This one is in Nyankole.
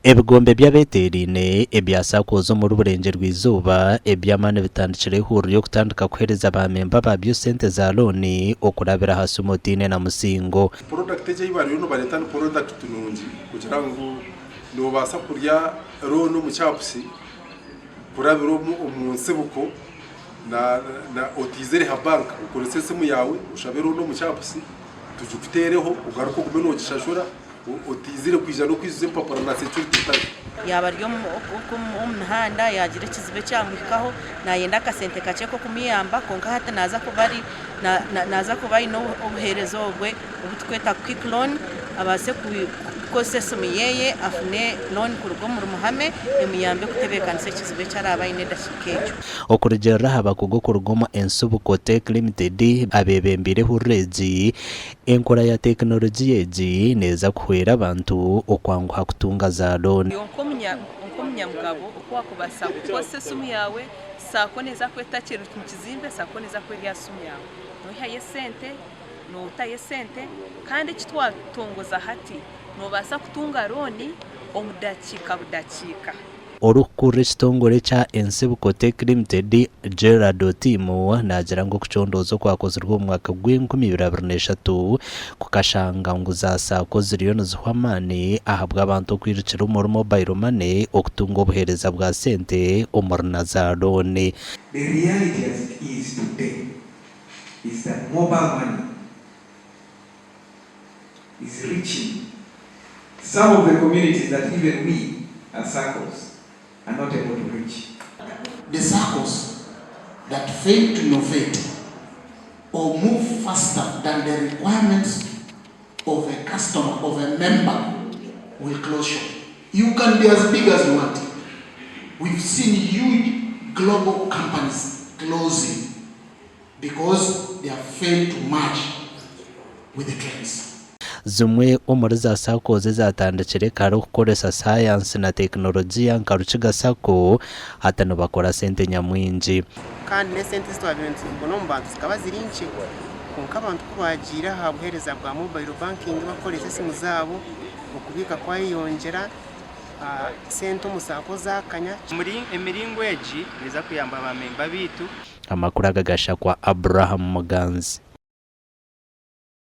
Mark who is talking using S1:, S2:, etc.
S1: Ebigombe by'abeteeraine ebya SACCOs omuri Burengyerwa-izooba eby'amaani bitandikire eihuriro ry'okutandika kuheereza ba memba baabyo sente za looni okurabira aha simu otaine na musingo.
S2: Porodakiti egi ei bariyo nibareeta ni porodakiti nungi kugira ngu noobaasa kurya looni omu kyapusi kurabira omu nsibuko na otaizire ha banka okorese esimu yaawe oshabe looni omu kyapusi tugikuteereho ogaruke ogume noogishashura. Otaizire kwija n'okwijuza empapura na security etariho.
S3: Yaaba ari omu mihanda yaagira ekizibu ekyamuhikaho naayenda akasente kakye k'okumuyamba kwonka hati naaza kuba ari naaza kuba aine obuheereza obwe obu turikweta quick loan abaase kukozesa esimu ye afune loan kuruga omuri Muhame emuyambe kutebeekanisa ekizibu eki araabe aine edakiika egyo.
S1: Okurugiirira aha bakugu kuruga omu Ensibuko Tech Limited abeebembeire ehururu egi, Enkora ya tekinologiya egi neeza kuhwera abantu okwanguha kutunga za looni.
S4: Nk'omunyamugabo oku wakubaasa kukozesa esimu yaawe, saako neeza kuba etakiri omu kizimbe, saako neeza kuba eri aha simu yaawe. Noihayo esente, nootayo esente kandi eki twatongoza hati, noobaasa kutunga looni omu dakiika budakiika.
S1: Orikukurira ekitongore ekya Ensibuko Tech Limited, Gerald Otim naagira ngu okucondooza okwakozirwe omu mwaka gw'enkumi ibiri abiri n'eshatu kukashanga ngu za Sacco ziriyo nizihwa amaani ahabw'abantu okwirukira omuri mobile money okutunga obuheereza bwa sente omuri na za looni.
S5: The reality as it is today is that mobile money is reaching some of the communities that even we as SACCOs are not able to reach.
S6: The SACCOs that fail to innovate or move faster than the requirements of a customer, of a member, will close shop. You can be as big as you want. We've seen huge global companies closing because they have failed to match with the trends.
S1: Zimwe omuri za SACCOs ezatandikire kare okukoresa sayansi na tekinologiya nka Rukiga Sacco hati nibakora sente nyamwingi.
S7: Kandi n'esente ezi twabaire nitubona omu bantu zikaba ziri nkye. Kwonka abantu ku baagiire aha buheereza bwa mobile banking barikukoresa esimu zaabo, okubiika kwayeyongyera, sente omu saako zaakanya.
S8: Emiringo egi neeza kuyamba ba memba baitu.
S1: Amakuru aga gashakwa Abraham Muganzi.